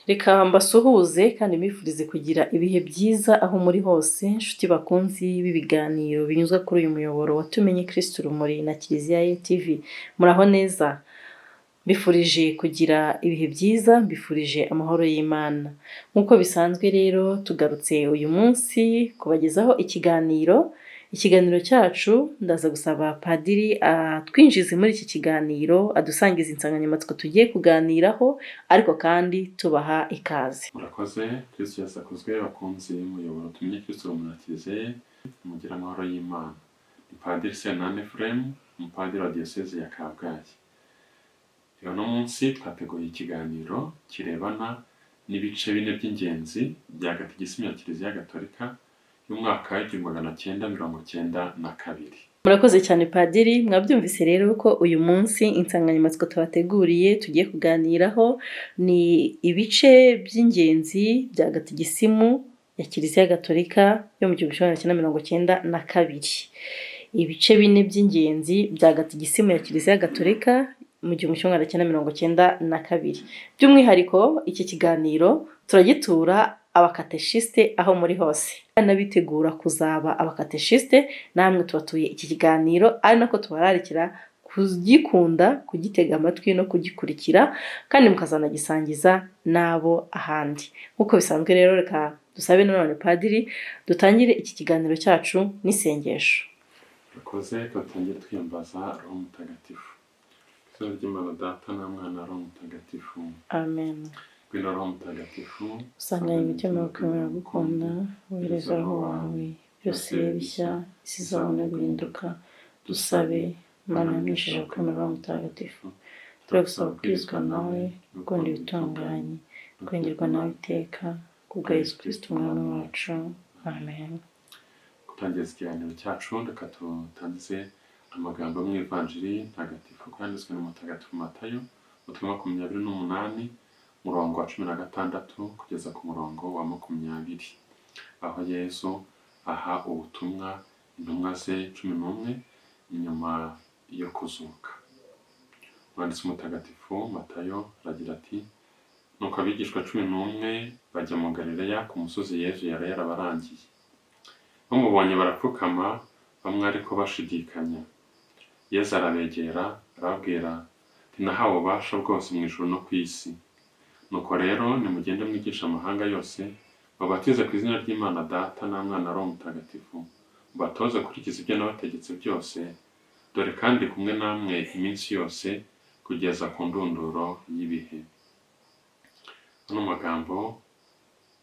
Reka mbasuhuze kandi mbifurize kugira ibihe byiza aho muri hose, inshuti bakunzi b'ibiganiro binyuzwa kuri uyu muyoboro wa Tumenye Kristu Urumuri na Kiliziya ye TV. Muraho neza? Mbifurije kugira ibihe byiza, mbifurije amahoro y'Imana. Nk'uko bisanzwe rero tugarutse uyu munsi kubagezaho ikiganiro. Ikiganiro cyacu ndaza gusaba padiri atwinjize muri iki kiganiro, adusangiza insanganyamatsiko tugiye kuganiraho, ariko kandi tubaha ikaze. Murakoze. Kristu Yesu akuzwe. Bakunzi y'umuyoboro Tumenye Kristu Urumuri na Kiliziya ye, mugire amahoro y'Imana. Ni Padiri Senani Ephrem, umupadiri wa Diyosezi ya Kabgayi. Uno munsi twateguye ikiganiro kirebana n'ibice bine by'ingenzi bya Gatigisimu ya Kiliziya Gatolika y'umwaka w'1992. Murakoze cyane, padiri. Mwabyumvise rero ko uyu munsi insanganyamatsiko tubateguriye tugiye kuganiraho ni ibice by'ingenzi bya Gatigisimu ya Kiliziya Gatolika yo mu 1992. Ibice bine by'ingenzi bya Gatigisimu ya Kiliziya Gatolika mu 1992. By'umwihariko iki kiganiro turagitura abakateshisite aho muri hose, n'abitegura kuzaba abakateshisite, namwe tubatuye iki kiganiro, ari nako tubararikira kugikunda, kugitega amatwi no kugikurikira, kandi mukazanagisangiza n'abo ahandi. Nk'uko bisanzwe rero, reka dusabe nanone padiri dutangire iki kiganiro cyacu n'isengesho. Murakoze. Tutangiye twiyambaza Roho Mutagatifu. Izina ry'Imana Data na Mwana, Roho Mutagatifu. Amen. Ngwino Roho Mutagatifu. Usanganye imitima bakwemera gukunda, wohereza Roho wawe, byose bibe bishya, isi izabone guhinduka. Dusabe. Imana yamenyesheje kwemera Roho Mutagatifu, turagusaba kwizwa nawe, gukunda ibitunganye, kwengerwa nawe iteka, kubwa Yesu Kristo Umwami wacu. Amen. Gutangiza ikiganiro cyacu, reka tutangize amagambo yo mu Ivanjiri Ntagatifu uko yanditswe na Mutagatifu Matayo, umutwe 28, umurongo wa 16 kugeza ku murongo wa 20, aho Yesu aha ubutumwa intumwa ze 11 nyuma yo kuzuka. Umwanditsi mutagatifu Matayo aragira ati: "Nuko abigishwa 11 bajya mu Galileya, ku musozi Yesu yari yarabarangiye. Bamubonye barapfukama, bamwe ariko bashidikanya. Yesu arabegera, arababwira ati: 'Nahawe ububasha bwose mu ijuru no ku isi. Nuko rero nimugende mwigisha amahanga yose, mubatize ku izina ry'Imana Data na Mwana, Roho Mutagatifu, mubatoze gukurikiza ibyo nabategetse byose. Dore kandi kumwe namwe iminsi yose kugeza ku ndunduro y'ibihe.'" Ano magambo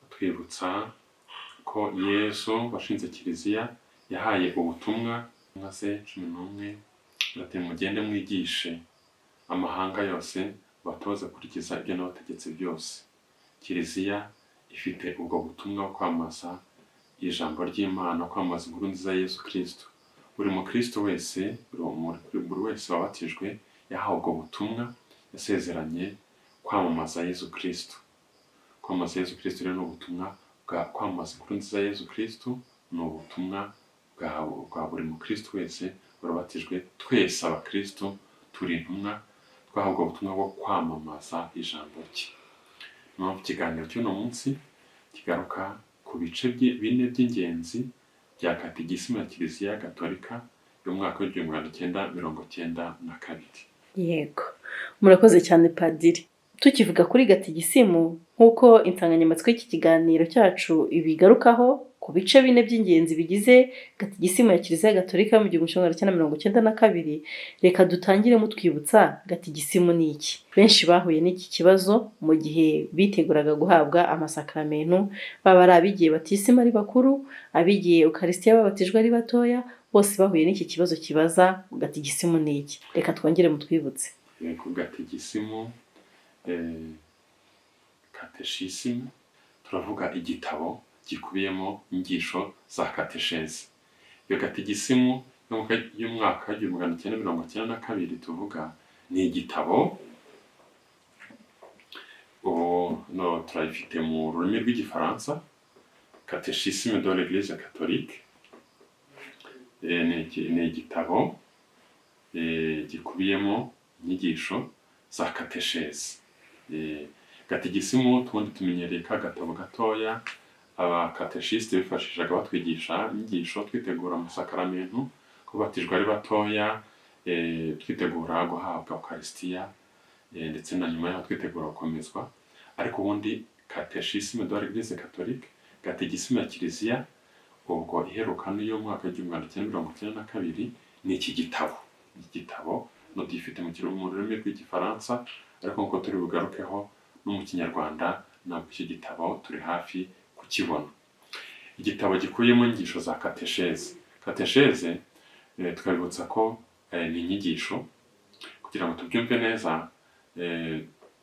atwibutsa ko Yesu washinze Kiliziya yahaye ubutumwa intumwa ze 11, ati: "Mugende mwigishe amahanga yose, batoze gukurikiza ibyo nabategetse byose." Kiliziya ifite ubwo butumwa bwo kwamamaza ijambo ry'Imana, kwamamaza inkuru nziza ya Yesu Kristo. Buri mukristo wese, buri wese wabatijwe yahawe ubwo butumwa, yasezeranye kwamamaza Yesu Kristo. Kwamamaza Yesu Kristo rero ni ubutumwa bwa kwamamaza inkuru nziza ya Yesu Kristo, ni ubutumwa bwa buri mukristo wese wabatijwe. Twese abakristo turi intumwa, twahabwa ubutumwa bwo kwamamaza ijambo rye. Niyo mpamvu ikiganiro cy'uno munsi kigaruka ku bice bine by'ingenzi bya Katigisimu ya Kiliziya Gatolika y'umwaka w'1992. Yego, murakoze cyane, padiri. Tukivuga kuri gatigisimu, nk'uko insanganyamatsiko y'iki kiganiro cyacu ibigarukaho, ku bice bine by'ingenzi bigize gatigisimu ya Kiliziya Gatolika mu 1992, reka dutangire mutwibutsa gatigisimu ni iki. Benshi bahuye n'iki kibazo mu gihe biteguraga guhabwa amasakaramentu, baba ari abigiye batisimu ari bakuru, abigiye ukarisitiya babatijwe ari batoya, bose bahuye n'iki kibazo kibaza gatigisimu ni iki. Reka twongere mutwibutse. Ku gatigisimu, kateshisimu, turavuga igitabo gikubiyemo inyigisho za kateshezi. Iyo gatigisimu y'umwaka w'1992 tuvuga ni igitabo, ubu no turayifite mu rurimi rw'Igifaransa, Catéchisme de l'Église catholique. Ni igitabo gikubiyemo inyigisho za kateshezi. Gatigisimu tubundi tumenyereye ka gatabo gatoya abakateshisite bifashishaga batwigisha inyigisho, twitegura amasakaramentu, kubatijwe ari batoya, twitegura guhabwa ukarisitiya, ndetse na nyuma yaho twitegura gukomezwa. Ariko ubundi Catéchisme de l'Église catholique, gatigisimu ya Kiliziya, ubwo iheruka niyo mwaka 1992, ni iki gitabo. Iki gitabo no gifite mu rurimi rw'Igifaransa, ariko nk'uko turi bugarukeho no mu Kinyarwanda ntabwo iki gitabo turi hafi kukibona. Igitabo gikubiyemo inyigisho za katesheze. Katesheze, tukabibutsa ko ni inyigisho. Kugira ngo tubyumve neza,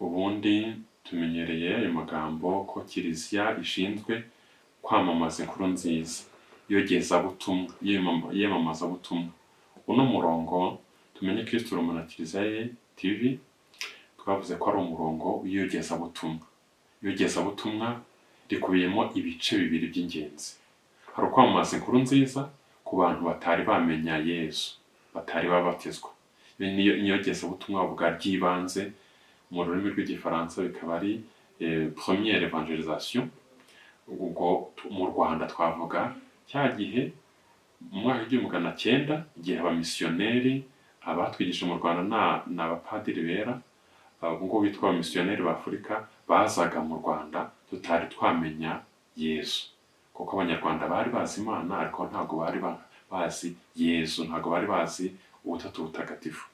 ubundi tumenyereye ayo magambo ko Kiliziya ishinzwe kwamamaza inkuru nziza, iyogezabutumwa, iyamamazabutumwa. Uno murongo Tumenye Kristu Urumuri na Kiliziya ye TV, twavuze ko ari umurongo w'iyogezabutumwa. Iyogezabutumwa rikubiyemo ibice bibiri by'ingenzi. Hari ukwamamaza inkuru nziza ku bantu batari bamenya Yezu, batari babatizwa. Iyo niyo iyogezabutumwa buvuga ry'ibanze, mu rurimi rw'Igifaransa bikaba ari première évangélisation. Ubwo mu Rwanda twavuga cya gihe mu mwaka w'1900, igihe abamisiyoneri abatwigisha mu Rwanda ni abapadiri bera, ubu ngubu bitwa abamisiyoneri ba Afurika, bazaga mu Rwanda tutari twamenya Yezu, kuko Abanyarwanda bari bazi Imana ariko ntabwo bari bazi Yezu, ntabwo bari bazi Ubutatu Butagatifu.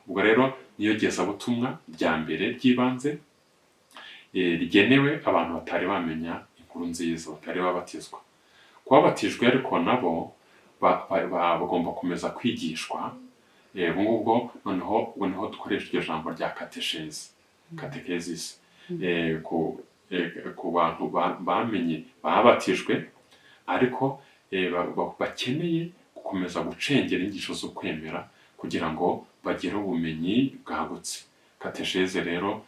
Ubwo rero niyogezabutumwa rya mbere ry'ibanze, rigenewe abantu batari bamenya inkuru nziza, batari babatizwa. Kubabatijwe ariko nabo bagomba gukomeza kwigishwa. Ubu ngubwo noneho ubwo niho dukoresha iryo jambo rya katesheze, catechesis, ku bantu bamenye, babatijwe, ariko bakeneye gukomeza gucengera inyigisho zo kwemera kugira ngo bagire ubumenyi bwagutse. Katesheze rero,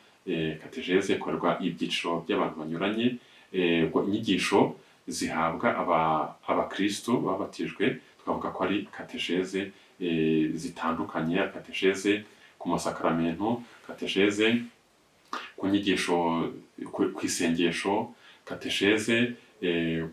katesheze ikorwa ibyiciro by'abantu banyuranye. Ubwo inyigisho zihabwa abakristo babatijwe twavuga ko ari katesheze zitandukanye: katesheze ku masakaramentu, katesheze ku nyigisho ku isengesho, katesheze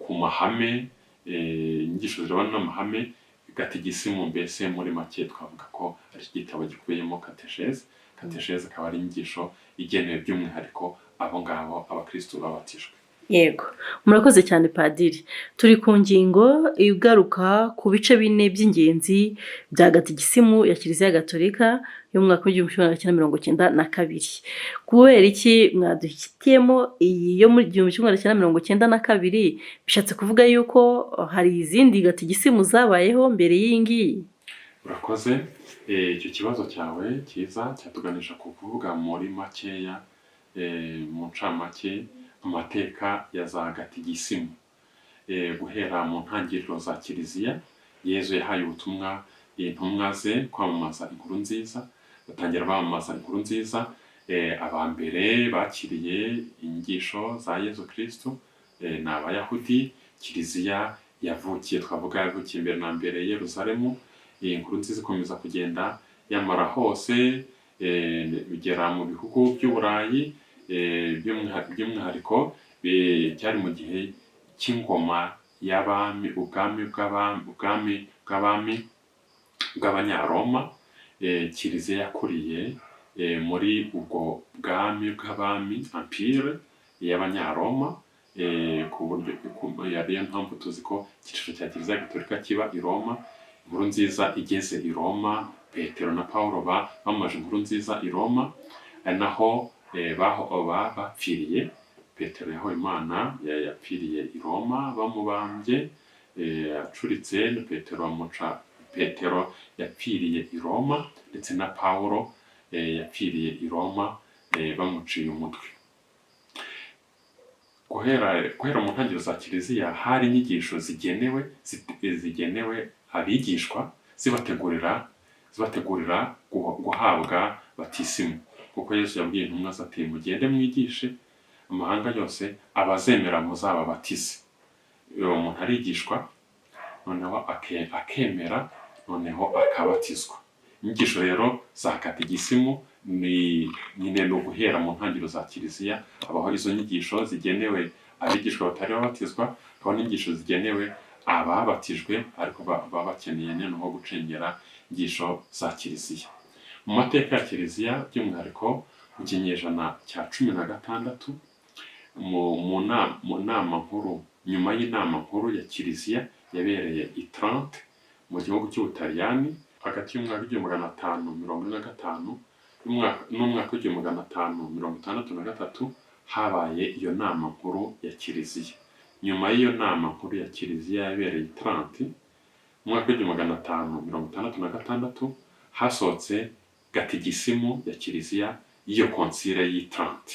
ku mahame, inyigisho zirebana n'amahame, gatigisimu. Mbese muri make twavuga ko ari igitabo gikubiyemo katesheze. Katesheze akaba ari inyigisho igenewe by'umwihariko abo ngabo, abakristo babatijwe. Yego, murakoze cyane, padiri. Turi ku ngingo igaruka ku bice bine by'ingenzi bya gatigisimu ya Kiliziya Gatolika yo mu mwaka w'1992. Kubera iki mwaduhitiyemo iyi yo muri 1992? Bishatse kuvuga yuko hari izindi gatigisimu zabayeho mbere y'iyi ngiyi? Urakoze. Icyo kibazo cyawe cyiza cyatuganisha ku kuvuga muri makeya, mu ncamake, amateka ya za gatigisimu. Guhera mu ntangiriro za Kiliziya, Yezu yahaye ubutumwa intumwa ze kwamamaza inkuru nziza, batangira bamamaza inkuru nziza. Aba mbere bakiriye inyigisho za Yezu Kristu ni Abayahudi. Kiliziya yavukiye, twavuga yavukiye mbere na mbere i Yeruzalemu. Iyi nkuru nziza ikomeza kugenda yamara hose, bigera mu bihugu by'Uburayi, by'umwihariko cyari mu gihe cy'ingoma y'abami, ubwami bw'abami bw'Abanyaroma. Kiliziya yakuriye muri ubwo bwami bw'abami, empire y'Abanyaroma, ku buryo ariyo mpamvu tuzi ko icyicaro cya Kiliziya Gatolika kiba i Roma. Inkuru nziza igeze i Roma, Petero na Paulo bamamaje inkuru nziza i Roma, ari naho bapfiriye. Petero yahowe Imana, yapfiriye i Roma bamubambye, acuritse na Petero bamuca. Petero yapfiriye i Roma, ndetse na Paulo yapfiriye i Roma, bamuciye umutwe. Guhera mu ntangiriro za Kiliziya hari inyigisho zigenewe abigishwa, zibategurira guhabwa batisimu, kuko Yesu yabwiye intumwa ze ati: "Mugende mwigishe amahanga yose, abazemera muzababatize." Uwo muntu arigishwa, noneho akemera, noneho akabatizwa. Inyigisho rero za kategisimu ni nyine ni uguhera mu ntangiriro za Kiliziya, habaho izo nyigisho zigenewe abigishwa batari babatizwa, hakaba n'inyigisho zigenewe ababatijwe ariko baba bakeneye noneho gucengera inyigisho za Kiliziya. Mu mateka ya Kiliziya, by'umwihariko mu kinyejana cya 16, mu nama nkuru, nyuma y'inama nkuru ya Kiliziya yabereye i Trente mu gihugu cy'Ubutaliyani hagati y'umwaka w'1545 n'umwaka w'1563, habaye iyo nama nkuru ya Kiliziya. Nyuma y'iyo nama nkuru ya Kiliziya yabereye i Trente mu mwaka w'1566, hasohotse gatigisimu ya Kiliziya y'iyo konsile y'i Trente.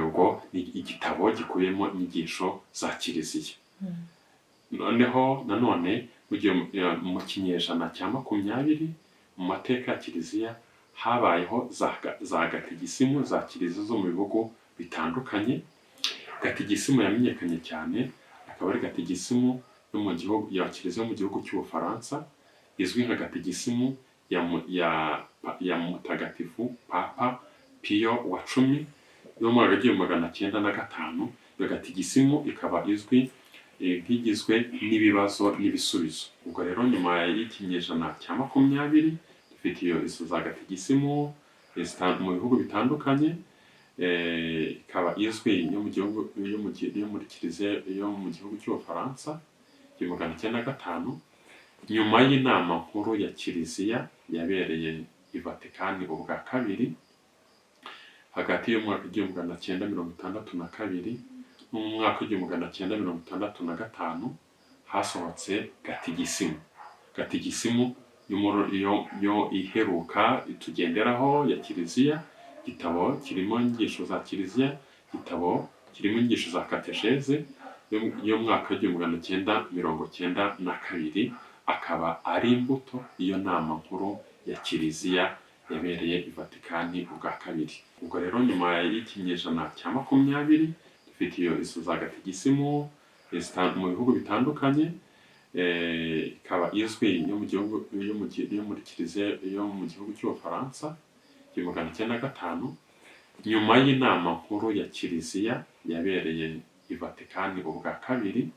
Ubwo ni igitabo gikubiyemo inyigisho za Kiliziya. Noneho nanone mu kinyejana cya 20, mu mateka ya Kiliziya habayeho za gatigisimu za Kiliziya zo mu bihugu bitandukanye. Gatigisimu yamenyekanye cyane akaba ari gatigisimu yo mu gihugu ya Kiliziya yo mu gihugu cy'Ubufaransa, izwi nka gatigisimu ya Mutagatifu Papa Piyo wa 10 yo mu mwaka w'1905. Iyo gatigisimu ikaba izwi nk'igizwe n'ibibazo n'ibisubizo. Ubwo rero nyuma y'ikinyejana cya 20 dufite izo za gatigisimu mu bihugu bitandukanye, ikaba izwi yo mu gihugu yo mu gi- yo muri Kiliziya yo mu gihugu cy'Ubufaransa 1905. Nyuma y'inama nkuru ya Kiliziya yabereye i Vatikani ubwa kabiri hagati y'umwaka 1962 n'umwaka w'1965, hasohotse gatigisimu yo iheruka tugenderaho ya Kiliziya, igitabo kirimo inyigisho za Kiliziya, igitabo kirimo inyigisho za katesheze y'umwaka w'1992, akaba ari imbuto y'iyo nama nkuru ya Kiliziya yabereye i Vatikani ubwa kabiri. Ubwo rero nyuma y'ikinyejana cya 20 dufite izo za gatigisimu mu bihugu bitandukanye, ikaba izwi yo mu gihugu yo mu gi- yo muri Kiliziya yo mu gihugu cy'Ubufaransa 1905. Nyuma y'inama nkuru ya Kiliziya yabereye i Vatikani ubwa kabiri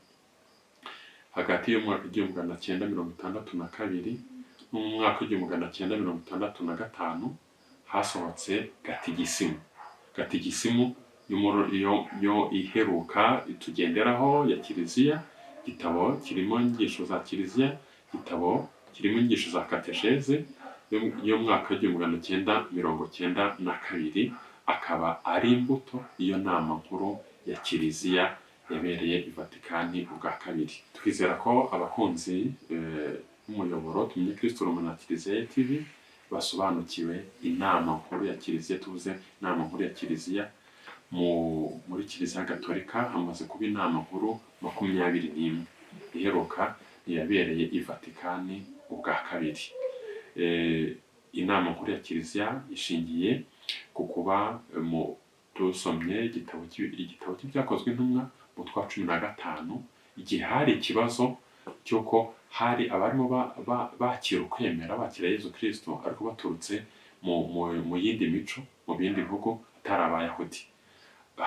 hagati y'umwaka 1962 n'umwaka 1965, hasohotse gatigisimu yo iheruka tugenderaho ya Kiliziya, igitabo kirimo inyigisho za Kiliziya, igitabo kirimo inyigisho za katesheze y'umwaka w'1992, akaba ari imbuto y'iyo nama nkuru ya Kiliziya yabereye i Vatikani ubwa kabiri. Twizera ko abakunzi b'umuyoboro Tumenye Kristu Urumuri na Kiliziya TV basobanukiwe inama nkuru ya Kiliziya. Tuvuze inama nkuru ya Kiliziya, muri Kiliziya Gatolika hamaze kuba inama nkuru 21, iheruka yabereye i Vatikani ubwa kabiri. Inama nkuru ya Kiliziya ishingiye ku kuba mu dusomye igitabo cy'Ibyakozwe Intumwa mu twa 15, igihe hari ikibazo cy'uko hari abarimo bakira ukwemera, bakira Yezu Kristo, ariko baturutse mu yindi mico, mu bindi bihugu, atari Abayahudi.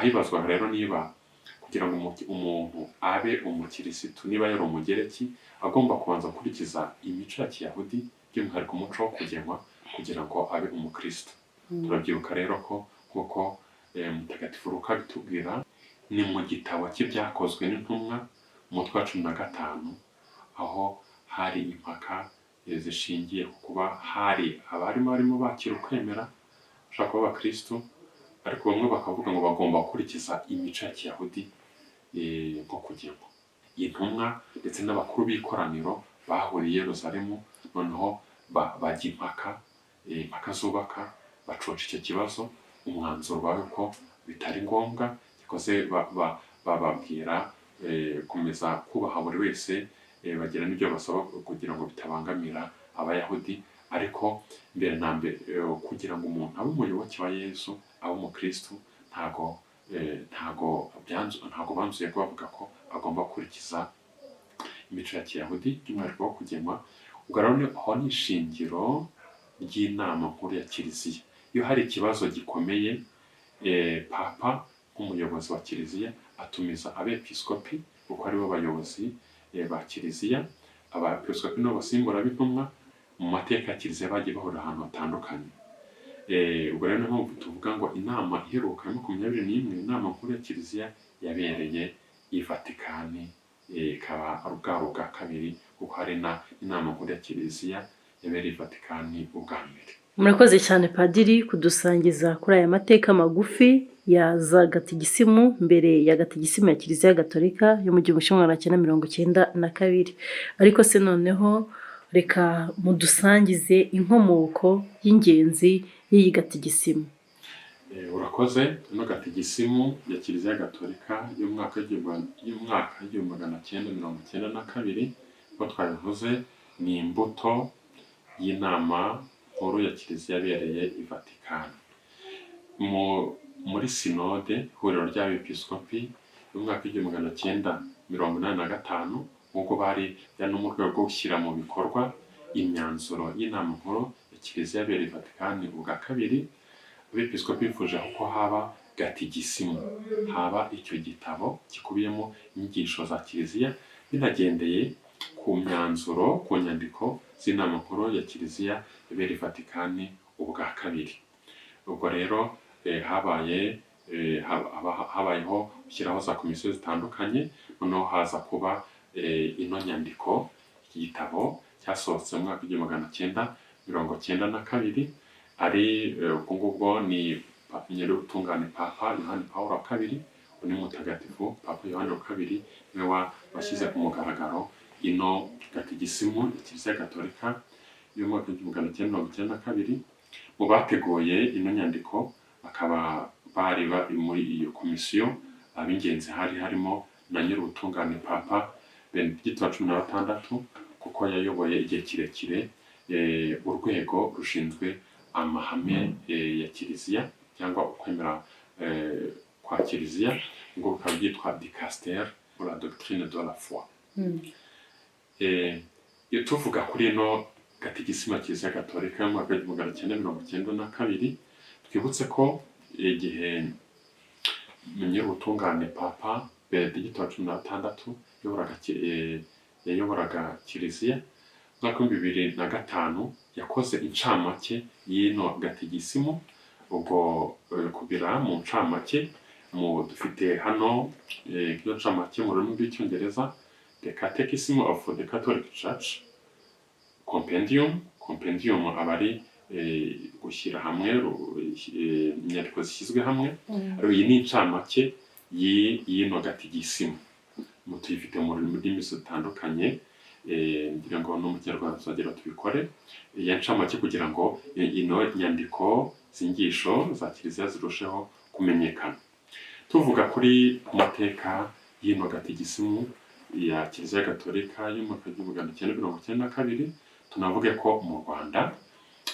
Hibazwaga rero niba kugira ngo umuntu abe umukirisitu, niba yari Umugereki, agomba kubanza gukurikiza imico ya Kiyahudi, by'umwihariko umuco wo kugenwa, kugira ngo abe umukristo. Turabyibuka rero ko nk'uko Mutagatifu Luka abitubwira, ni mu gitabo cy'Ibyakozwe n'Intumwa, umutwe wa 15, aho hari impaka zishingiye ku kuba hari abarimo barimo bakira ukwemera, bashaka kuba abakristo, ariko bamwe bakavuga ngo bagomba gukurikiza imico ya Kiyahudi nko kugenwa. Intumwa ndetse n'abakuru b'ikoraniro bahuriye i Yerusalemu, noneho bajya impaka, impaka zubaka, bacoca icyo kibazo. Umwanzuro wawe ko bitari ngombwa, gikoze bababwira komeza kubaha buri wese, bagira n'ibyo basaba kugira ngo bitabangamira Abayahudi, ariko mbere na mbere kugira ngo umuntu abe umuyoboke wa Yesu, abe umukristo, ntago banzuye ko bavuga ko agomba gukurikiza imico ya Kiyahudi, by'umwihariko wo kugenwa. Ubwo rero aho ni ishingiro ry'inama nkuru ya Kiliziya. Iyo hari ikibazo gikomeye, Papa nk'umuyobozi wa Kiliziya atumiza abepiskopi, kuko aribo bayobozi ba Kiliziya. Abepiskopi nibo basimbura b'intumwa mu mateka ya Kiliziya, bagiye bahurira ahantu hatandukanye. Ubwo rero niyo mpamvu tuvuga ngo inama iheruka ya 21, inama nkuru ya Kiliziya yabereye i Vatikani, ikaba ari ubwabo bwa kabiri, kuko hari na inama nkuru ya Kiliziya yabereye i Vatikani ubwa mbere. Murakoze cyane, Padiri, kudusangiza kuri aya mateka magufi ya za gatigisimu mbere ya gatigisimu ya Kiliziya Gatolika yo mu 1992. Ariko se noneho reka mudusangize inkomoko y'ingenzi y'iyi gatigisimu. Urakoze. Ino gatigisimu ya Kiliziya Gatolika y'umwaka w'1992, nk'uko twabivuze, ni imbuto y'inama nkuru ya Kiliziya yabereye i Vatikani muri sinode, ihuriro ry'abepiskopi, y'umwaka w'1985, nk'uko bari byari no mu rwego rwo gushyira mu bikorwa imyanzuro y'inama nkuru ya Kiliziya yabereye i Vatikani ubwa kabiri. Abepiskopi bifuje ko haba gatigisimu, haba icyo gitabo gikubiyemo inyigisho za Kiliziya, binagendeye ku myanzuro, ku nyandiko z'inama nkuru ya Kiliziya yabereye i Vatikani ubwa kabiri. Ubwo rero habayeho gushyiraho za komisiyo zitandukanye, noneho haza kuba ino nyandiko, iki gitabo cyasohotse mu mwaka w'1992. Ari ubwo ngubwo ni Nyir'ubutungane Papa Yohani Pawulo wa kabiri, uyu ni Mutagatifu Papa Yohani wa kabiri, niwe washyize ku mugaragaro ino gatigisimu ya Kiliziya Gatolika y'umwaka w'1992. Mu bateguye ino nyandiko bakaba bari bari muri iyo komisiyo, ab'ingenzi hari harimo na Nyir'ubutungane Papa Benedicto wa 16, kuko yayoboye igihe kirekire urwego rushinzwe amahame ya Kiliziya cyangwa ukwemera kwa Kiliziya, ngo bukaba bwitwa Dicastère pour la doctrine de la foi. Iyo tuvuga kuri ino gatigisimu ya Kiliziya Gatolika y'umwaka w'1992, twibutse ko igihe Nyir'ubutungane Papa Benedicto wa 16 yayoboraga Kiliziya, mu mwaka w'2005 yakoze incamake y'ino gatigisimu. Ubwo kubira mu ncamake mu dufite hano, ino ncamake mu rurimi rw'Icyongereza, The Catechism of the Catholic Church Compendium. Compendium aba ari gushyira hamwe inyandiko zishyizwe hamwe. Ariko iyi ni incamake y'ino gatigisimu. Mu tuyifite mu ndimi zitandukanye, ngira ngo no mu Kinyarwanda tuzagera tubikore iya ncamake, kugira ngo ino nyandiko z'inyigisho za Kiliziya zirusheho kumenyekana. Tuvuga kuri ku mateka y'ino gatigisimu ya Kiliziya Gatolika y'umwaka w'1992, tunavuge ko mu Rwanda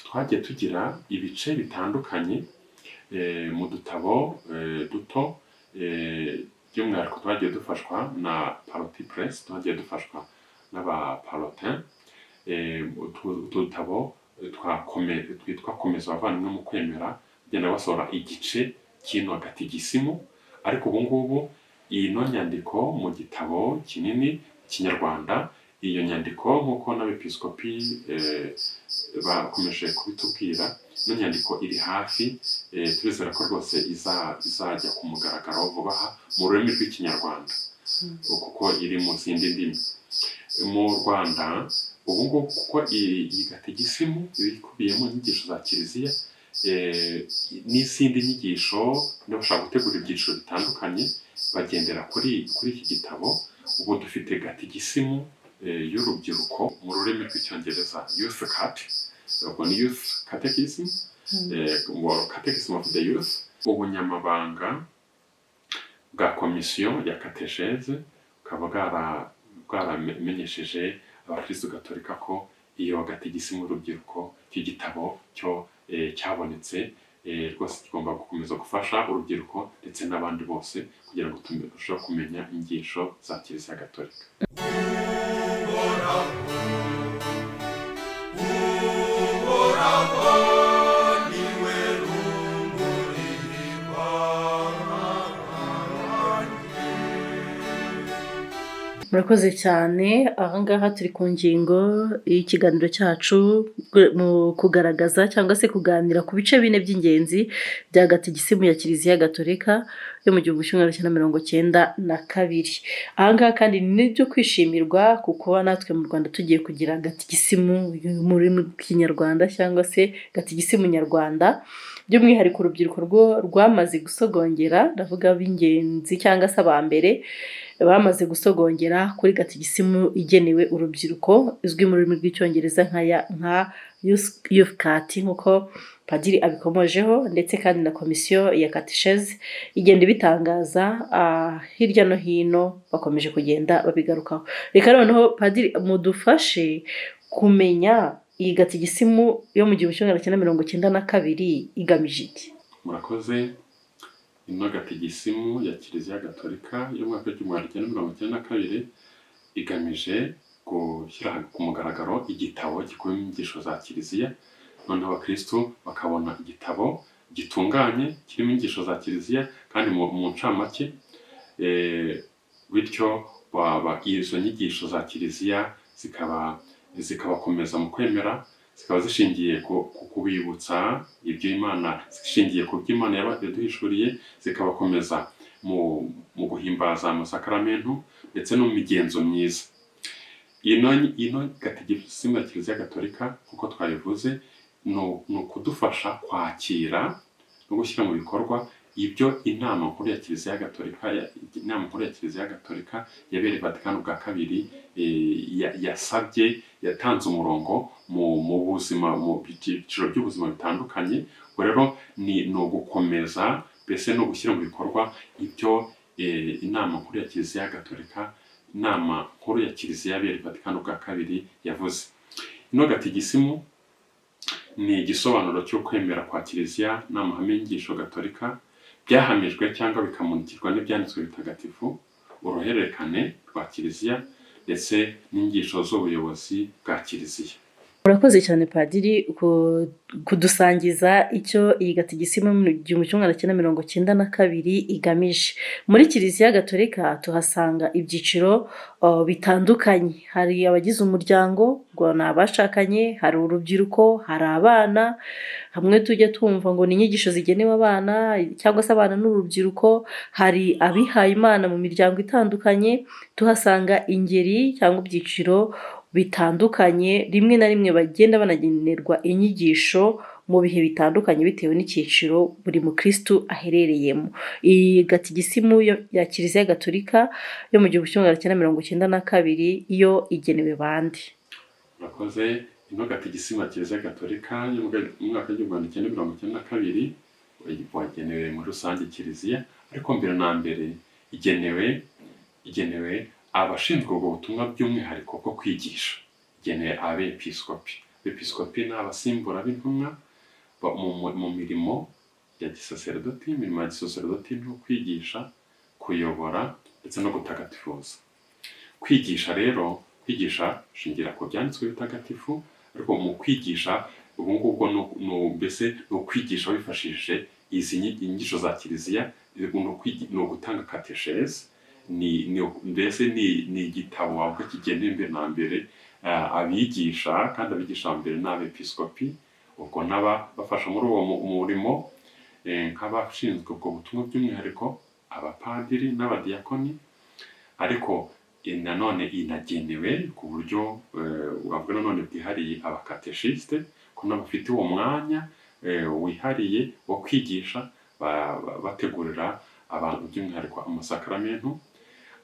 twagiye tugira ibice bitandukanye mu dutabo duto, by'umwihariko twagiye dufashwa na Pallotti Press, twagiye dufashwa n'abapallotin, utu dutabo twitwa Komeza Abavandimwe mu Kwemera, bagenda basohora igice cy'ino gatigisimu. Ariko ubu ngubu ino nyandiko mu gitabo kinini Kinyarwanda, iyo nyandiko, nk'uko n'abepiskopi bakomeje kubitubwira, ino nyandiko iri hafi, turizera ko rwose izajya ku mugaragaro vuba aha mu rurimi rw'Ikinyarwanda, kuko iri mu zindi ndimi. Mu Rwanda ubu ngubu, kuko iyi gatigisimu iba ikubiyemo inyigisho za Kiliziya n'izindi nyigisho, niba bashaka gutegura ibyiciro bitandukanye bagendera kuri iki gitabo. Ubu dufite gatigisimu y'urubyiruko mu rurimi rw'Icyongereza, youth cat, ubwo ni youth catechism, catechism of the youth. Ubunyamabanga bwa komisiyo ya katechèse bukaba bwaramenyesheje abakristu gatolika ko iyo gatigisimu y'urubyiruko, icyo gitabo cyo cyabonetse, rwose kigomba gukomeza gufasha urubyiruko ndetse n'abandi bose kugira ngo turusheho kumenya inyigisho za Kiliziya Gatolika. Uhoraho. Murakoze cyane. Ahangaha turi ku ngingo y'ikiganiro cyacu mu kugaragaza cyangwa se kuganira ku bice bine by'ingenzi bya gatigisimu ya Kiliziya Gatolika yo mu 1992. Ahangaha kandi ni ibyo kwishimirwa ku kuba natwe mu Rwanda tugiye kugira gatigisimu mu rurimi rw'Ikinyarwanda cyangwa se gatigisimu nyarwanda, by'umwihariko urubyiruko rwo rwamaze gusogongera, ndavuga ab'ingenzi cyangwa se aba mbere bamaze gusogongera kuri gatigisimu igenewe urubyiruko izwi mu rurimi rw'Icyongereza nka YouthCat, nk'uko padiri abikomojeho, ndetse kandi na komisiyo ya katisheze igenda ibitangaza hirya no hino, bakomeje kugenda babigarukaho. Reka noneho padiri mudufashe kumenya iyi gatigisimu yo mu 1992 igamije iki? Murakoze. Ino gatigisimu ya Kiliziya Gatolika y'umwaka w'1992 igamije gushyira ku mugaragaro igitabo gikubiyemo inyigisho za Kiliziya, noneho abakristu bakabona igitabo gitunganye kirimo inyigisho za Kiliziya kandi mu ncamake, bityo izo nyigisho za Kiliziya zikabakomeza mu kwemera, zikaba zishingiye ku kubibutsa ibyo Imana, zishingiye ku byo Imana yaduhishuriye, zikabakomeza mu guhimbaza amasakaramentu ndetse no mu migenzo myiza. Ino gatigisimu ya Kiliziya Gatolika, nk'uko twabivuze, ni ukudufasha kwakira no gushyira mu bikorwa ibyo inama nkuru ya Kiliziya Gatolika yabereye Vatikani bwa kabiri yasabye, yatanze umurongo mu buzima, mu byiciro by'ubuzima bitandukanye. Ubwo rero ni ugukomeza, mbese ni ugushyira mu bikorwa ibyo inama nkuru ya Kiliziya yabereye Vatikani bwa kabiri yavuze. Ino gatigisimu ni igisobanuro cy'ukwemera kwa Kiliziya n'amahame y'inyigisho gatolika byahamijwe cyangwa bikamurikirwa n'ibyanditswe bitagatifu, uruhererekane rwa Kiliziya ndetse n'inyigisho z'ubuyobozi bwa Kiliziya. Murakoze cyane padiri kudusangiza icyo iyi gatigisimu mu 1992 igamije. Muri Kiliziya Gatolika tuhasanga ibyiciro bitandukanye: hari abagize umuryango, ngo ni abashakanye, hari urubyiruko, hari abana, hamwe tujya twumva ngo ni inyigisho zigenewe abana cyangwa se abana n'urubyiruko, hari abihaye Imana mu miryango itandukanye, tuhasanga ingeri cyangwa ibyiciro bitandukanye, rimwe na rimwe bagenda banagenerwa inyigisho mu bihe bitandukanye bitewe n'icyiciro buri mukristu aherereyemo. Iyi gatigisimu ya Kiliziya Gatolika yo mu 1992 yo igenewe bande? Murakoze. Ino gatigisimu ya Kiliziya Gatolika yo mu mwaka w'1992 wagenewe muri rusange Kiliziya, ariko mbere na mbere igenewe abashinzwe ubwo butumwa by'umwihariko bwo kwigisha, igenewe abepiskopi. Abepiskopi ni abasimbura b'intumwa mu mirimo ya gisaserdoti. Imirimo ya gisaserdoti ni ukwigisha, kuyobora ndetse no gutagatifuza. Kwigisha rero, kwigisha shingira ku byanditswe bitagatifu, ariko mu kwigisha ubu ngubwo mbese ni ukwigisha wifashishije izi nyigisho za Kiliziya, ni ugutanga katesheze, mbese ni igitabo wavuga kigenewe mbere na mbere abigisha, kandi abigisha mbere ni abepiskopi, ubwo n'ababafasha muri uwo murimo, nk'abashinzwe ubwo butumwa by'umwihariko abapadiri n'abadiyakoni. Ariko nanone inagenewe ku buryo wavuga nanone bwihariye abakateshisite, ko nabo bafite uwo mwanya wihariye wo kwigisha bategurira abantu by'umwihariko amasakaramentu.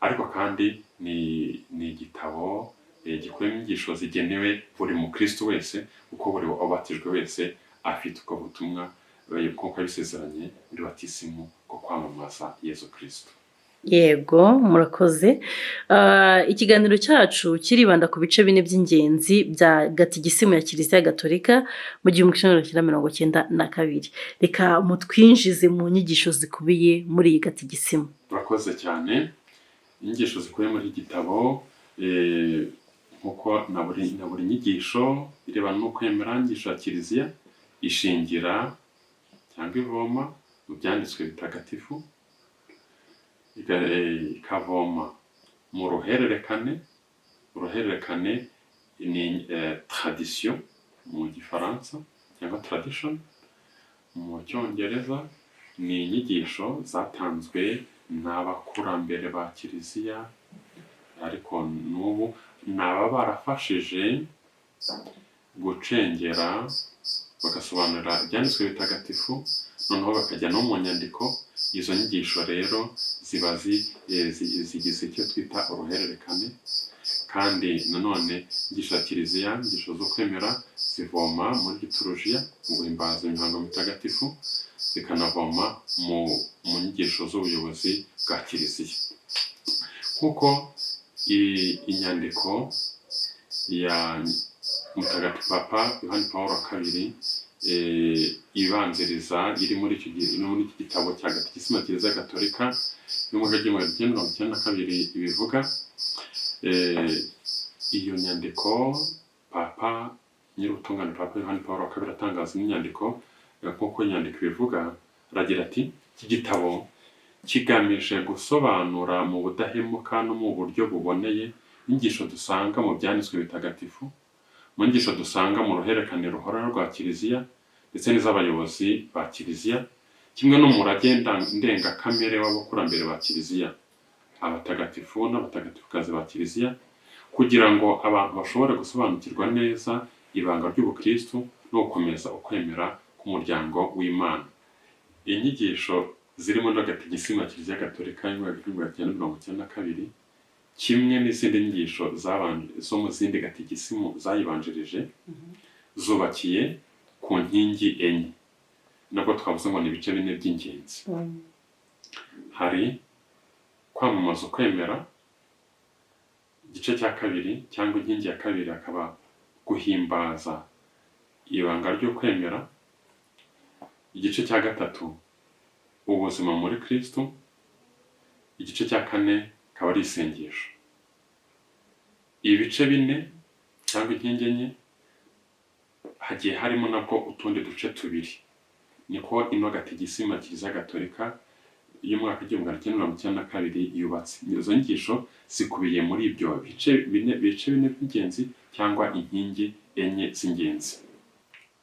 Ariko kandi ni igitabo gikubiyemo inyigisho zigenewe buri mukristo wese, kuko buri wabatijwe wese afite ubwo butumwa, nk'uko yabisezeranye muri batisimu, bwo kwamamaza Yezu Kristo. Yego, murakoze. Ikiganiro cyacu kiribanda ku bice bine by'ingenzi bya gatigisimu ya Kiliziya Gatolika mu 1992. Reka mutwinjize mu nyigisho zikubiye muri iyi gatigisimu. Murakoze cyane. Inyigisho zikubiye muri iki gitabo, nk'uko na buri nyigisho irebana no kwemera, inyigisho ya Kiliziya ishingira cyangwa ivoma mu byanditswe bitagatifu, ikavoma Mu ruhererekane. Uruhererekane ni tradition mu Gifaransa cyangwa tradition mu Cyongereza. Ni inyigisho zatanzwe n'abakurambere ba Kiliziya, ariko n'ubu ni ababa barafashije gucengera, bagasobanura Ibyanditswe Bitagatifu, noneho bakajya no mu nyandiko. Izo nyigisho rero ziba zigize icyo twita uruhererekane. Kandi nanone inyigisho za Kiliziya, inyigisho zo kwemera, zivoma muri liturujiya, mu guhimbaza imihango mitagatifu, zikanavoma mu nyigisho z'ubuyobozi bwa Kiliziya, nk'uko inyandiko ya Mutagatifu Papa Yohani Paul wa Kabiri ibanziriza iri muri icyo gihe, iri muri iki gitabo cya Gatikisimu ya Kiliziya Gatolika y'umwaka w'1992 ibivuga. Iyo nyandiko, Papa Nyir'ubutungane Papa Yohani Paul wa Kabiri atangaza inyandiko, nk'uko inyandiko ibivuga, aragira ati: "Iki gitabo kigamije gusobanura mu budahemuka no mu buryo buboneye inyigisho dusanga mu Byanditswe Bitagatifu, mu nyigisho dusanga mu ruhererekane ruhoraho rwa Kiliziya ndetse n'iz'abayobozi ba Kiliziya, kimwe n'umurage ndengakamere w'abakurambere ba Kiliziya, abatagatifu n'abatagatifukazi ba Kiliziya, kugira ngo abantu bashobore gusobanukirwa neza ibanga ry'ubukristu no gukomeza ukwemera k'umuryango w'Imana." Inyigisho zirimo na Gatigisimu ya Kiliziya Gatolika y'umwaka w'1992, kimwe n'izindi nyigisho zo mu zindi gatigisimu zayibanjirije, zubakiye ku nkingi enye, nubwo twavuze ngo ni ibice bine by'ingenzi. Hari kwamamaza ukwemera, igice cya kabiri cyangwa inkingi ya kabiri akaba guhimbaza ibanga ryo kwemera, igice cya gatatu ubuzima muri Kristo, igice cya kane akaba ari isengesho. Ibice bine cyangwa inkingi enye, hagiye harimo nabwo utundi duce tubiri. Niko ino gatigisimu ya Kiliziya Gatolika y'umwaka 1992 yubatse. Izo nyigisho zikubiye muri ibyo bice bine by'ingenzi cyangwa inkingi enye z'ingenzi.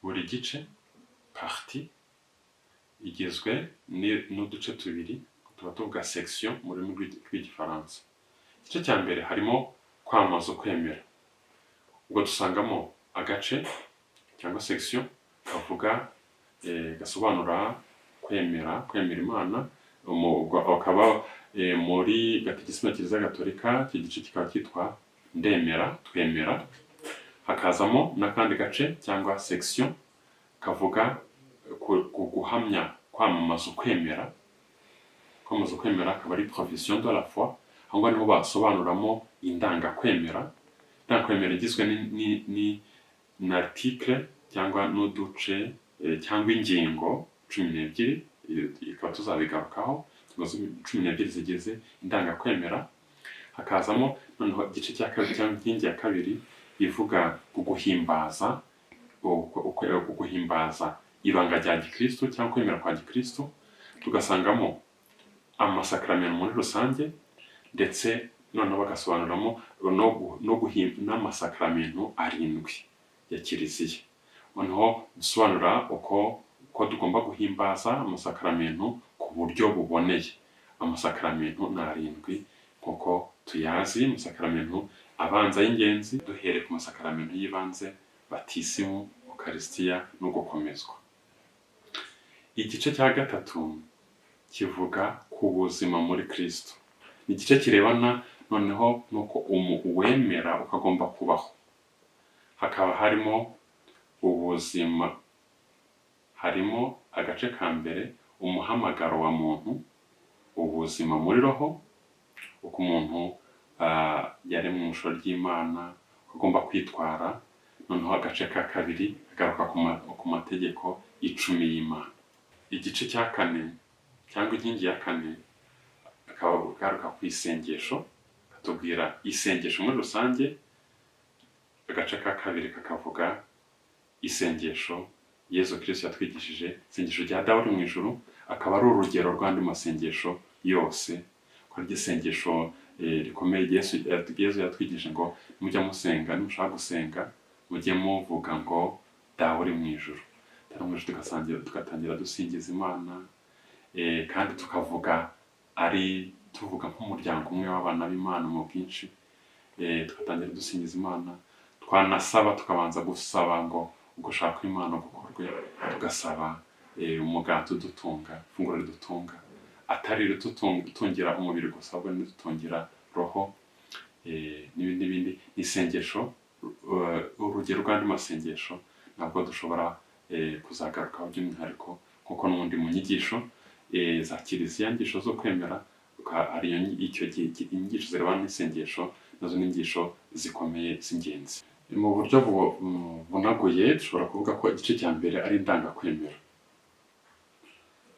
Buri gice, partie, igizwe n'uduce tubiri, tuba tuvuga section mu rurimi rw'Igifaransa. Igice cya mbere harimo kwamamaza ukwemera. Ubwo dusangamo agace cyangwa section kavuga, gasobanura kwemera, kwemera Imana. Ubwo akaba muri Gatigisimu ya Kiliziya Gatolika iki gice kikaba cyitwa "Ndemera", "Twemera". Hakazamo n'akandi gace cyangwa section kavuga ku guhamya, kwamamaza ukwemera. Kwamamaza ukwemera akaba ari profession de la foi. Aho ngaho niho basobanuramo indangakwemera. Indangakwemera igizwe na article cyangwa n'uduce cyangwa ingingo 12, ikaba tuzabigarukaho, ingingo 12 zigize indangakwemera. Hakazamo noneho igice cya kabiri cyangwa inkingi ya kabiri ivuga ku guhimbaza, ku guhimbaza ibanga rya gikristo cyangwa kwemera kwa gikristo. Tugasangamo amasakaramentu muri rusange, ndetse noneho bagasobanuramo n'amasakaramentu arindwi ya Kiliziya. Noneho dusobanura uko tugomba guhimbaza amasakaramentu ku buryo buboneye. Amasakaramentu ni arindwi nk'uko tuyazi, amasakaramentu abanza y'ingenzi, duhereye ku masakaramentu y'ibanze: batisimu, ukarisitiya no gukomezwa. Igice cya gatatu kivuga ku buzima muri Kristo. Ni igice kirebana noneho n'uko uwemera uko agomba kubaho. Hakaba harimo ubuzima, harimo agace ka mbere, umuhamagaro wa muntu, ubuzima muri roho, uko umuntu yaremwe mu ishusho ry'Imana, uko agomba kwitwara. Noneho agace ka kabiri kagaruka ku mategeko 10 y'Imana. Igice cya kane cyangwa inkingi ya kane akaba agaruka ku isengesho, katubwira isengesho muri rusange. Agace ka kabiri kakavuga isengesho Yezu Kristo yatwigishije, isengesho rya Dawe uri mu ijuru, akaba ari urugero rw'andi masengesho yose, ko ari isengesho. rikomeye. Yesu yatwigije ngo mujya musenga, nimushaka gusenga mujye muvuga ngo Dawe uri mu ijuru. Dawe uri mu ijuru, tugasangira, tugatangira dusingiza Imana, kandi tukavuga ari tuvuga nk'umuryango umwe w'abana b'Imana mu bwinshi. Tugatangira dusingiza Imana, twanasaba tukabanza gusaba ngo ugushaka kw'Imana gukorwe, tugasaba umugati udutunga, ifunguro ridutunga, atari iridutungira umubiri gusa, ahubwo n'iridutungira roho, n'ibindi n'ibindi. Ni isengesho, urugero rw'andi masengesho ntabwo dushobora kuzagarukaho by'umwihariko, kuko n'ubundi mu nyigisho za kiliziya, inyigisho zo kwemera, hari icyo gihe inyigisho zirebana n'isengesho nazo ni inyigisho zikomeye z'ingenzi. Mu buryo bunaguye dushobora kuvuga ko igice cya mbere ari indangakwemera.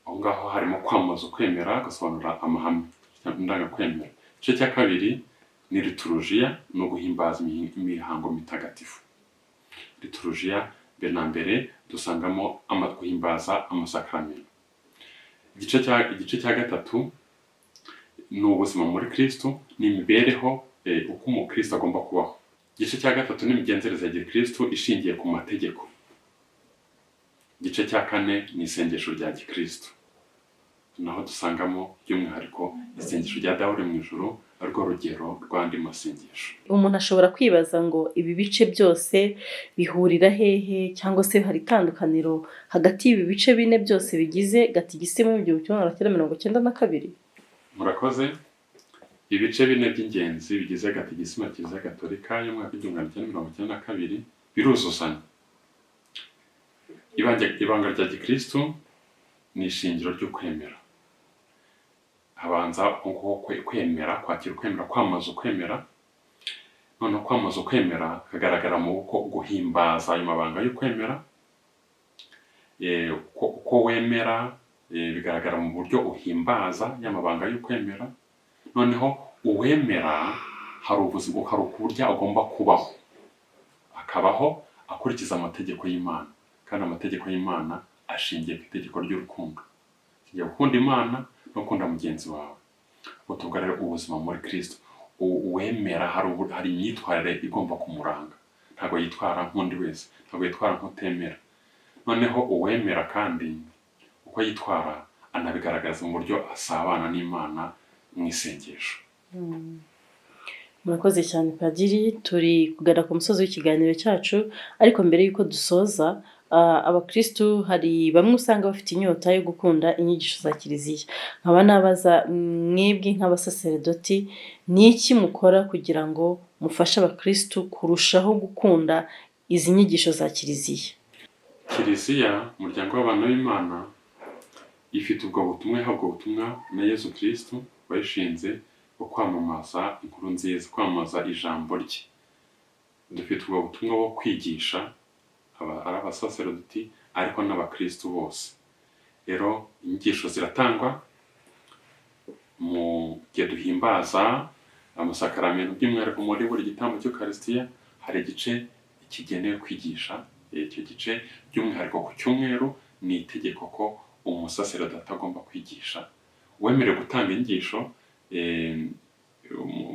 Aho ngaho harimo kwamamaza ukwemera, agasobanura amahame indangakwemera. Igice cya kabiri ni liturujiya, ni uguhimbaza imihango mitagatifu. Liturujiya mbere na mbere dusangamo guhimbaza amasakaramentu. Igice cya gatatu ni ubuzima muri Kristo, ni imibereho, uko umukristo agomba kubaho. Igice cya gatatu ni imigenzereze ya gikristo ishingiye ku mategeko. Igice cya kane ni isengesho rya gikristo, naho dusangamo by'umwihariko isengesho rya Dawe uri mu ijuru, arirwo rugero rw'andi masengesho. Umuntu ashobora kwibaza ngo ibi bice byose bihurira hehe, cyangwa se hari itandukaniro hagati y'ibi bice bine byose bigize gatigisimu y'1992? Murakoze. Ibice bine by'ingenzi bigize gatigisimu ya Kiliziya Gatolika y'umwaka w'1992 biruzuzanya. Ibanga rya gikristo ni ishingiro ry'ukwemera. Habanza kwemera, kwakira ukwemera, kwamamaza ukwemera. Noneho kwamamaza ukwemera kagaragara mu uko guhimbaza ayo mabanga y'ukwemera. Uko wemera bigaragara mu buryo uhimbaza y'amabanga y'ukwemera. Noneho uwemera hari ubuzima, hari uburyo agomba kubaho, akabaho akurikiza amategeko y'Imana, kandi amategeko y'Imana ashingiye ku itegeko ry'urukundo, ashingiye gukunda Imana no gukunda mugenzi wawe. Ubwo tuvuga rero ubuzima muri Kristo, uwemera hari imyitwarire igomba kumuranga. Ntabwo yitwara nk'undi wese, ntabwo yitwara nk'utemera. Noneho uwemera kandi uko yitwara anabigaragaza mu buryo asabana n'Imana mu isengesho. Murakoze cyane Padiri, turi kugana ku musozi w'ikiganiro cyacu, ariko mbere y'uko dusoza, abakristu hari bamwe usanga bafite inyota yo gukunda inyigisho za kiliziya. Nkaba nabaza mwebwe nk'abasaseredoti, ni iki mukora kugira ngo mufashe abakristu kurushaho gukunda izi nyigisho za kiliziya? Kiliziya, umuryango w'abana b'Imana, ifite ubwo butumwa, ihabwa ubutumwa na Yezu Kristu wayishinze, bwo kwamamaza inkuru nziza, kwamamaza ijambo rye. Dufite ubwo butumwa bwo kwigisha ari abasaserodoti ariko n'abakristu bose. Rero inyigisho ziratangwa mu gihe duhimbaza amasakaramentu, by'umwihariko muri buri gitambo cy'Ukarisitiya hari igice kigenewe kwigisha. Icyo gice by'umwihariko ku cyumweru ni itegeko ko umusaserodoti agomba kwigisha. Uwemerewe gutanga inyigisho,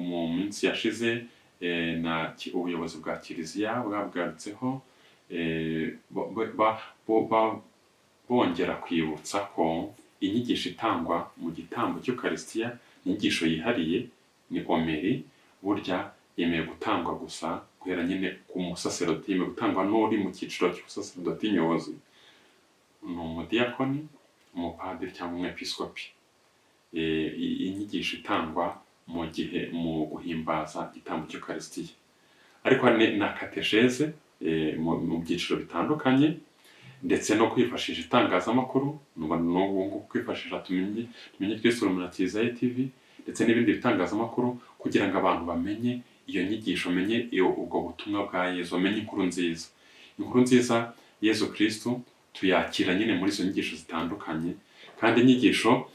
mu minsi yashize na ubuyobozi bwa kiliziya bwagarutseho, bongera kwibutsa ko inyigisho itangwa mu gitambo cy'Ukarisitiya ni inyigisho yihariye, ni homélie. Burya yemewe gutangwa gusa guhera nyine ku musaserodoti, yemewe gutangwa n'uri mu cyiciro cy'ubusaserodoti nyobozi, ni umudiyakoni, umupadiri cyangwa umwepiskopi. Inyigisho itangwa mu gihe mu guhimbaza igitambo cy'Ukarisitiya, ariko hari na catéchèse mu byiciro bitandukanye, ndetse no kwifashisha itangazamakuru n'ubu ngubu kwifashisha tumenye Kristo Urumuri na Kiliziya TV ndetse n'ibindi bitangazamakuru, kugira ngo abantu bamenye iyo nyigisho, bamenye ubwo butumwa bwa Yezu, bamenye inkuru nziza. Inkuru nziza Yezu Kristo tuyakira nyine muri izo nyigisho zitandukanye, kandi inyigisho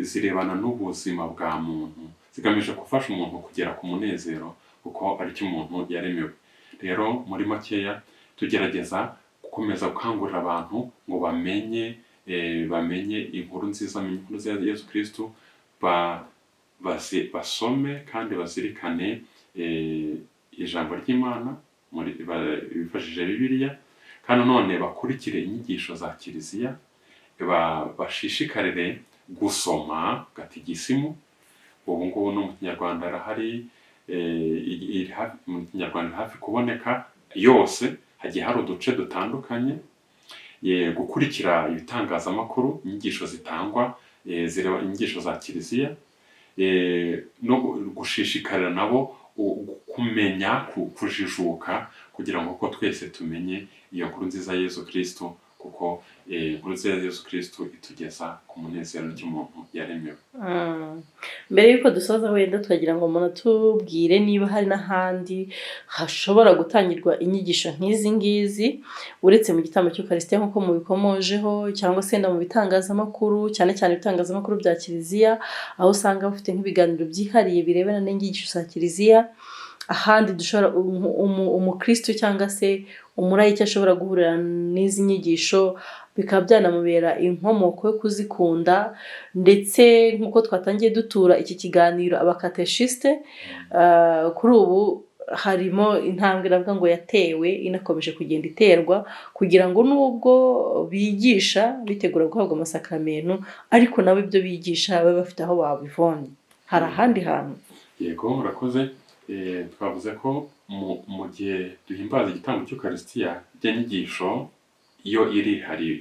zirebana n'ubuzima bwa muntu, zigamije gufasha umuntu kugera ku munezero, kuko aricyo umuntu yaremewe. Rero muri makeya tugerageza gukomeza gukangurira abantu ngo bamenye inkuru nziza, bamenye inkuru nziza ya Yezu Kristo. basome kandi bazirikane ijambo ry'Imana bifashishije Bibiliya, kandi none bakurikire inyigisho za Kiliziya, bashishikarire gusoma gatigisimu. Ubu ngubu no mu Kinyarwanda irahari, mu Kinyarwanda iri hafi kuboneka yose, hagiye hari uduce dutandukanye. Gukurikira ibitangazamakuru, inyigisho zitangwa zireba inyigisho za Kiliziya, no gushishikarira nabo kumenya kujijuka, kugira ngo ko twese tumenye iyo nkuru nziza ya Yezu Kristo, kuko inkuru nziza ya Yezu Kristo itugeza ku munezero cy'umuntu yaremewe. Mbere y'uko dusoza, wenda twagira ngo munatubwire niba hari n'ahandi hashobora gutangirwa inyigisho nk'izi ngizi, uretse mu gitambo cy'Ukarisitiya nk'uko mubikomojeho, cyangwa se no mu bitangazamakuru, cyane cyane ibitangazamakuru bya Kiliziya, aho usanga bafite nk'ibiganiro byihariye birebana n'inyigisho za Kiliziya. Ahandi dushobora umukristo cyangwa se umurayiki ashobora guhurira n'izi nyigisho, bikaba byanamubera inkomoko yo kuzikunda, ndetse nk'uko twatangiye dutura iki kiganiro abakateshisite, kuri ubu harimo intambwe navuga ngo yatewe, inakomeje kugenda iterwa, kugira ngo nubwo bigisha bitegura guhabwa amasakaramentu, ariko nabo ibyo bigisha babe bafite aho babivomye. Hari ahandi hantu? Yego, murakoze. Twavuze ko mu gihe duhimbaza igitambo cy'Ukarisitiya, ijya nyigisho yo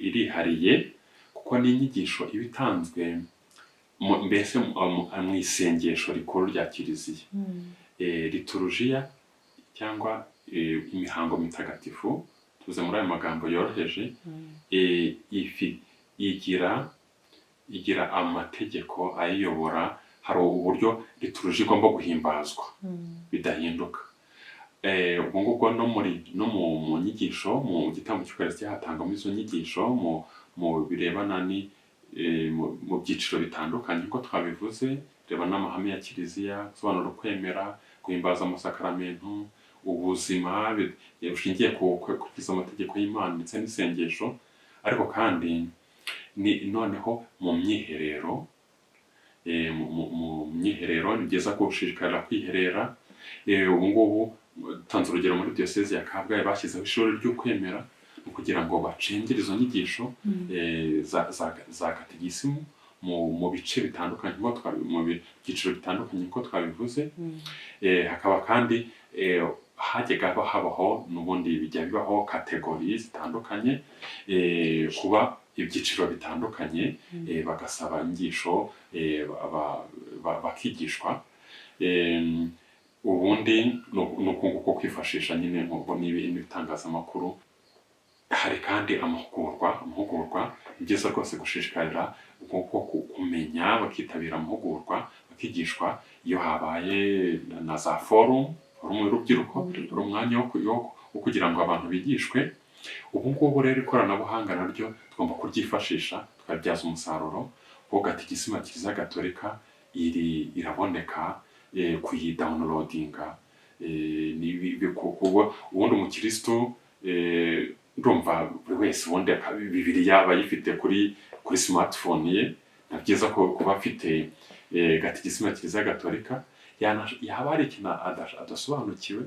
irihariye, kuko ni inyigisho iba itanzwe mbese mu isengesho rikuru rya Kiliziya, liturujiya cyangwa imihango mitagatifu, tuze muri ayo magambo yoroheje, ifi igira amategeko ayiyobora. Hari uburyo liturujia igomba guhimbazwa bidahinduka. Ubwo ngubwo no muri no mu nyigisho mu gitambo cy'Ukarisitiya hatangwamo izo nyigisho mu birebana ni mu byiciro bitandukanye nk'uko twabivuze, reba n'amahame ya Kiliziya, gusobanura ukwemera, guhimbaza amasakaramentu, ubuzima bushingiye ku gukurikiza amategeko y'Imana ndetse n'isengesho. Ariko kandi ni noneho mu myiherero, mu myiherero ni byiza gushishikarira kwiherera. Ubu ngubu tanze urugero, muri Diyosezi ya Kabgayi bashyizeho ishuri ry'ukwemera, ni ukugira ngo bacengere izo nyigisho za gatigisimu mu bice bitandukanye nk'uko mu byiciro bitandukanye nk'uko twabivuze. Hakaba kandi hajyaga habaho, n'ubundi bijya bibaho, catégories zitandukanye, kuba ibyiciro bitandukanye, bagasaba inyigisho, bakigishwa. Ubundi ni uku nguku kwifashisha nyine nk'uko n'ibitangazamakuru. Hari kandi amahugurwa. Ni byiza rwose gushishikarira uko kumenya, bakitabira amahugurwa, bakigishwa iyo habaye na za forum y'urubyiruko, ari umwanya wo kugira ngo abantu bigishwe. Ubu ngubu rero ikoranabuhanga naryo tugomba kuryifashisha tukaribyaza umusaruro, kuko gatigisimu ya Kiliziya Gatolika iri iraboneka, kuyidownloadinga kuba ubundi umukristo, ndumva buri wese ubundi Bibiliya aba ayifite kuri smartphone ye. Ni byiza ko kuba afite gatigisimu ya Kiliziya Gatolika, yaba hari ikintu adasobanukiwe,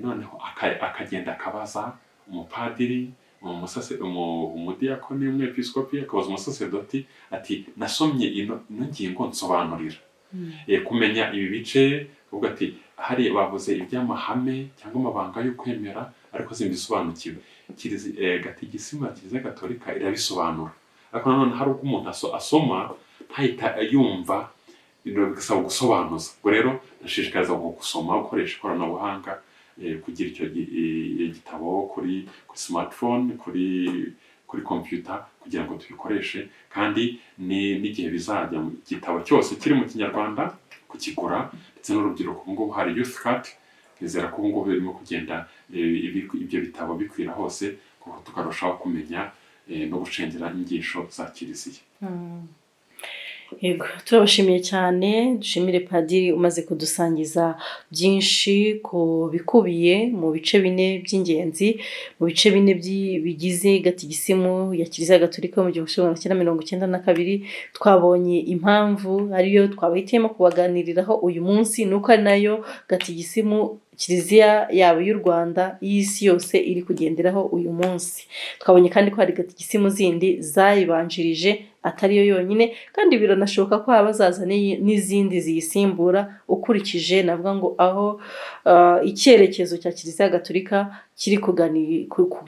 noneho akagenda akabaza umupadiri, umudiyakoni, umwepiskopi, akabaza umusaseredoti ati: "Nasomye ino ngingo, nsobanurira." Kumenya ibi bice, uvuga ati: "Hariya bavuze iby'amahame cyangwa amabanga y'ukwemera, ariko simbisobanukiwe." Gatigisimu ya Kiliziya Gatolika irabisobanura, ariko nanone hari ubwo umuntu asoma ntahita yumva, bigasaba gusobanuza. Ubwo rero ndashishikariza gusoma, gukoresha ikoranabuhanga, kugira icyo gitabo kuri smartphone, kuri computer, kugira ngo tubikoreshe. Kandi n'igihe bizajya mu gitabo cyose kiri mu Kinyarwanda, kukigura, ndetse n'urubyiruko, ubu ngubu hari youth card. Nizera ko ubu ngubu birimo kugenda, ibyo bitabo bikwira hose, kuko tukarushaho kumenya no gucengera inyigisho za Kiliziya. Yego, turabashimiye cyane. Dushimire padiri umaze kudusangiza byinshi ku bikubiye mu bice bine by'ingenzi, mu bice bine bigize gatigisimu ya Kiliziya Gatolika mu 1992. Twabonye impamvu ariyo twabahitiyemo kubaganiriraho uyu munsi, ni uko ari nayo gatigisimu Kiliziya yaba iy'u Rwanda, y'isi yose iri kugenderaho uyu munsi. Twabonye kandi ko hari gatigisimu zindi zayibanjirije, atari yo yonyine, kandi biranashoboka ko haba hazaza n'izindi ziyisimbura, ukurikije navuga ngo aho icyerekezo cya Kiliziya Gatolika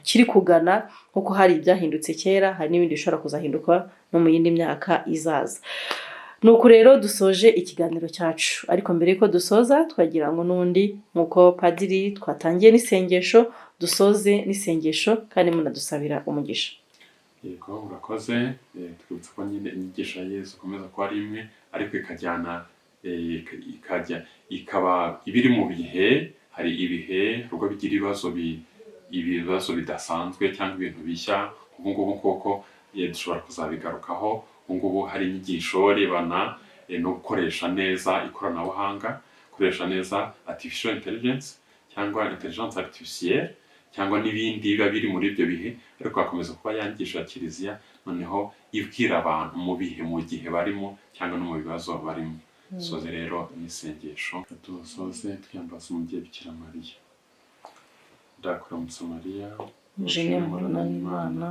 kiri kugana, kuko hari ibyahindutse kera, hari n'ibindi bishobora kuzahinduka no mu yindi myaka izaza. Nuko rero dusoje ikiganiro cyacu, ariko mbere y'uko dusoza twagira ngo n'undi nk'uko padiri twatangiye n'isengesho, dusoze n'isengesho kandi munadusabira umugisha. Yego, urakoze. Twibutsa ko nyine inyigisho ya Yezu ikomeza kuba ari imwe, ariko ikajyana ikajya ikaba ibiri mu bihe. Hari ibihe ubwo bigira ibibazo bidasanzwe cyangwa ibintu bishya. Ubu ngubu koko dushobora kuzabigarukaho. Ubu ngubu hari inyigisho irebana no gukoresha neza ikoranabuhanga, gukoresha neza artificial intelligence cyangwa intelligence artificielle cyangwa n'ibindi biba biri muri ibyo bihe, ariko hakomeza kuba ya nyigisho ya Kiliziya noneho ibwira abantu mu bihe, mu gihe barimo cyangwa no mu bibazo barimo. Dusoze rero n'isengesho, dusoze twiyambaza Umubyeyi Bikira Mariya. Ndakuramutsa Mariya, Uje muhorana n'Imana,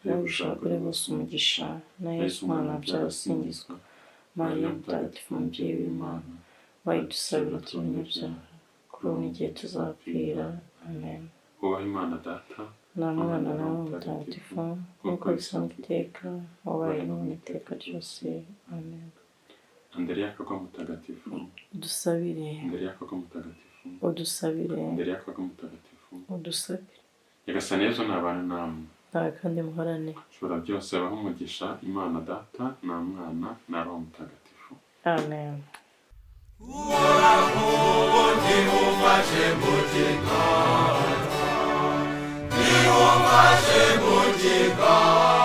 wahebuje abagore bose umugisha, na Yesu umwana wabyara asingizwa. Mariya mutagatifu, umubyeyi w'Imana, wayidusabira turi abanyabyaha, kuri ubu n'igihe tuzapfira. Amen. Wubahe Imana Data, nta Mwana na Roho Mutagatifu, nk'uko bisanzwe iteka, wabaye none iteka ryose. Amen. Andereya Kagwa Mutagatifu, Udusabire. Andereya Kagwa Mutagatifu, Udusabire. Andereya Kagwa Mutagatifu. Udusabire. Nyagasani Yezu nabane namwe. Nawe kandi muhorane. Ushobora byose abahe umugisha, Imana Data na Mwana na Roho Mutagatifu. Amen. Uhoraho niwumfashe mu kiganza, niwumfashe mu kiganza.